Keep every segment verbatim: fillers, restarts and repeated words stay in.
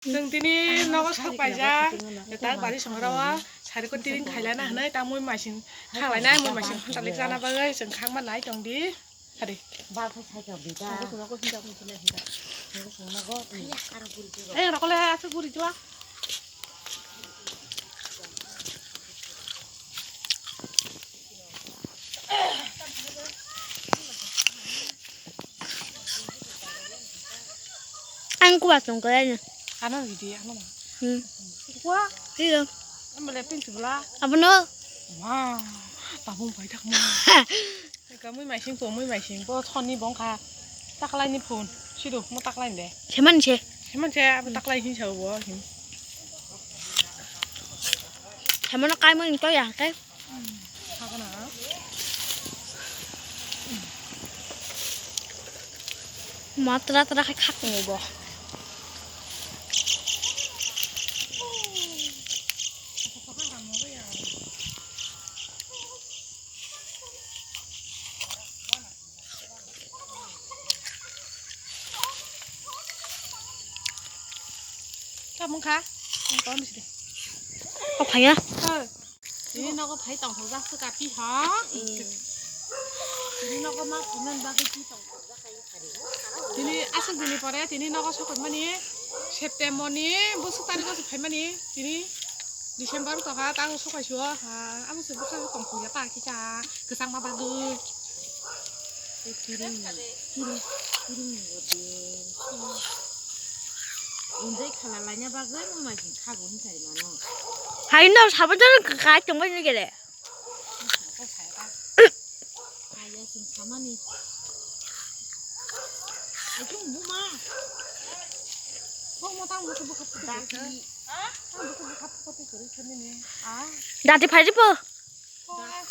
Chwng tini nogo sok paijak, tak bari songrao sari ko tiring khailana hinwi ta mui maising khanglai nai, mui maising phantalik chana bagwi chwng khangma nai tong di. Hadi. Eh, rokole aswk guri jua. Ang kuwa tong kaya ni. Ano di, ano. Hmm. Kuwa? Iya. Ano le pin sibla. Abono? Wah, tabung pai tak mo. Ka mui maising po, mui maising po, thoni bongkha. Taklai ni phone. Sido, mo taklai de. Seman se. Seman se, abo taklai hin sa bo hin. Seman kai mo to ya ke. Matra tra khai khak ni bo. Kamung kha? Ang ton bisi de. Kok phaya? Hoi. Ini nogo phai tong thok jak se kapi ha. Ini nogo ma phaimani bagwi pi tong thok jak. Tini aswk dini pore tini nogo sokoi mani September ni bwswk tarikh o se phaimani tini December wngtokha ta sokoi sio ha abo se bwswk tong thok ya ta kisa kwchangma bagwi. Unjai khala laina bagwi mama jin khago hinkhari mano. Hai no sabajal kai tongbai ni gele. Kaya sung samani. Itu muma. Kok mau tahu mau buka buka. Dati. Hah? Tahu buka buka buka tu kuri kami ni. Ah. Dati phai po.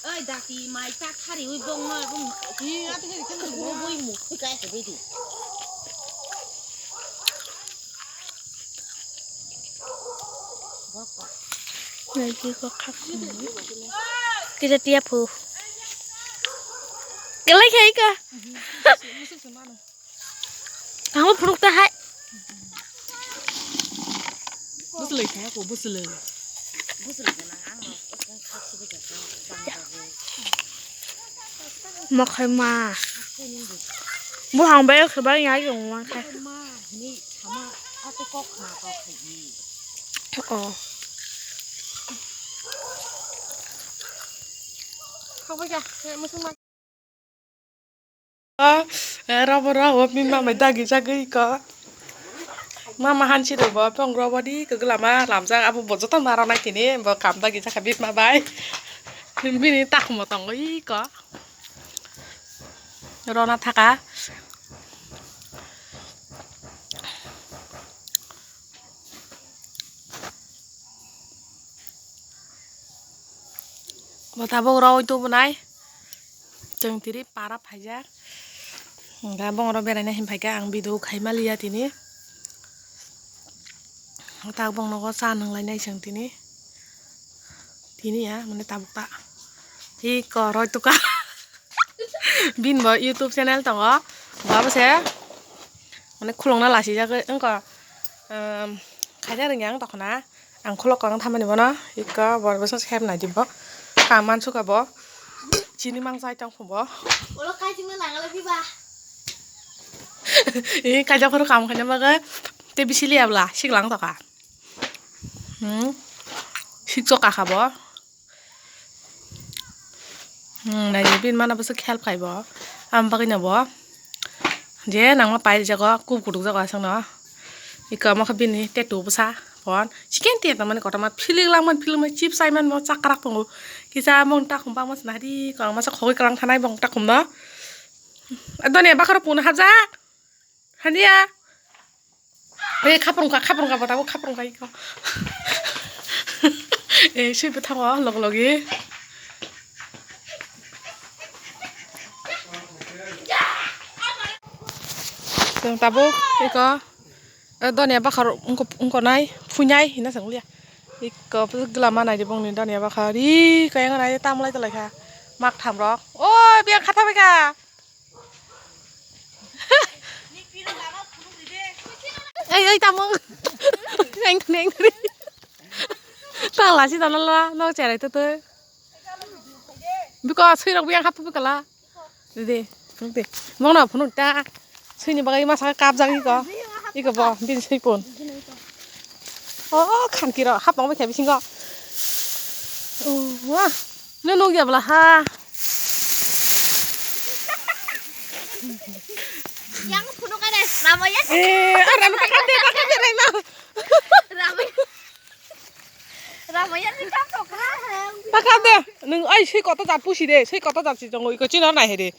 Oi, dati mai ta khari ui bong no bong. Hi, ati khari khari. Ko boi mu, kai ko bedi. Nai ki ko khak. Kisa tia phu. Kelai khai ka. Musuk semano. Kamu phunuk ta hai. Bwswlwi kaya ko bwswlwi. Mokhai ma. Buphang bai khe bai ya yung ma khe. Oh. Khabai ya, musuk ma. O, eh, robo robo bini mamai dagi jagwi ko. Mama hansi rwbo, bong robo di kwglama lamjak, abo bo joto ma rwnai tini, bo kam dagi jakha bini ma bai. Bini takhumo tongo iko. Rona thaka. Bo tabuk roi tubunai. Chwng tiri para phaijak. Hwnkhe bongoro beraina hinphaikha ang video khaima liya tini. Tak bongnogo cha nanglainai chwng tini. Tini ya, mane tabuk ta. Iko roi tuka. Bini bo YouTube channel tongo. Bo abo se mane khulokna lasijagwi wngkha. Ehm, khaina rwngya ang tokona. Ang khulok kang thamani bono ikka bor bwswk se hep nai di bo. Kam mansukha bo. Chini mang chai tong phu bo. Ulo kaijingno nangala biba. Ee, kaijak phuru kam khaina bagwi tei bisi liya bwla siklang tokha. Hmm. Sikchok kakha bo. Hmm, naidi bini mana bwswk help khai bo. Am bagwino bo. Je nangma pai jago, kub kutuk jago aswkno. Iko omo khe bini tattoo bwsa phone. Chicken tiya tongmani kotorma philik langmani philik mani chips chaiman mo chakrak tongo. Kisa mong takhum bangma sina hadi ko masa khogwi kwlang thanai bong takhumno. Doni bakharo pun hajak. Hania. Eh, khaprung kha, khaprung kha, bo tabuk khaprung kha iko. Eh, sui bo thango, log logi. Chwng tabuk iko, eh, donia bakhar wngko, wngko nai, phuinai hina chwng liya. Iko, glama nai di bongni donia bakhar, ri, kayang nai, tamlai talai kha, mak tham rok. Oi, biyang kha thabai kha. Ei, ei, tamung. Neng neng. Tala si tala la no cherai to to. Biko sui rok biang hap biko la. Dede, phunuk de. Mongno phunuk ta. Suini bagwi masa kap jak iko. Iko bo, bini sui pun. Oh, khanki ro, hap mong khe bisingo. Oh, wah. No nuk ya bla ha. Yang phunuk ane, Ramoya. Eh, ara no pakam de, pakam de, Raima. Ramoya. Ramoya ni kam to kha. Pakam de. Nung ai sui koto jat pusi de, sui koto jat si jongoi ko chino nai he de.